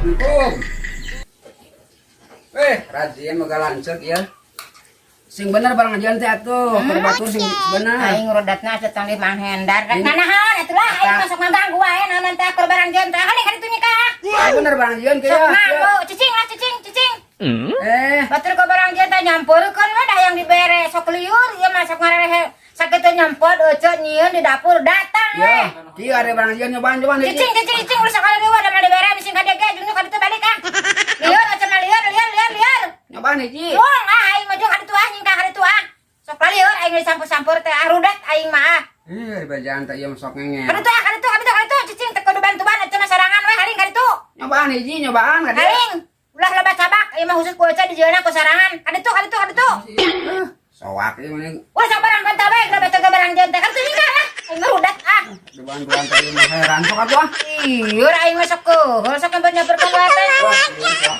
Assalamualaikum. Eh, rajin moga lanceuk ya. Sing bener barang ajaran teh atuh, keur batur sing bener. Aing rodatna asa tong di Mang Hendar. Rek nanaon atuh lah, aing masuk ngaganggu wae naon teh keur barang jieun teh. Haling ka ditu nyikah. Sing bener barang jieun ke Sok ya. nganggo, cicing lah, cicing, cicing. Eh, Batur ke barang jieun teh nyampurkeun we dah yang dibere, sok liur ieu mah, sok ngarerehe. Sakitu nyempot euceut nyieun di dapur datang we. Ya, kieu ada barang jieun, nyobaan nyobaan. Cicing, cicing, cicing, ulah sakali deui da mah dibere bising ka dege jeung ka ditu balik ah. Liur euceut mah, liur, liur, liur, liur. Nyobaan hiji. Wong ah, aing mah jeung ka ditu ah, nyingkah ka ditu ah. Sok liur aing disampur-sampur teh ah, rudat aing mah ah. Eh, bajaan teh ieu sok ngenge. Ka ditu ah, ka ditu, ka ditu, ka ditu, cicing teh kudu bantuan euceut mah sorangan we, haling ka ditu. Nyobaan hiji, nyobaan ka dieu. Haling. Ulah loba cabak, ieu mah khusus ku euceut dijieunna ku sorangan. Ka ditu, ka ditu, ka ditu. Eh, soak ieu mah. Ulah sabarang bantah bae, loba teh barang jieun teh. Ka ditu nyingkah lah. Aing mah rudat ah. Bantuan teh ieu mah heran, sok atuh ah. Iya, aing mah sok keuheul, sok nyamper-nyamperkeun wae teh. Wah, ieu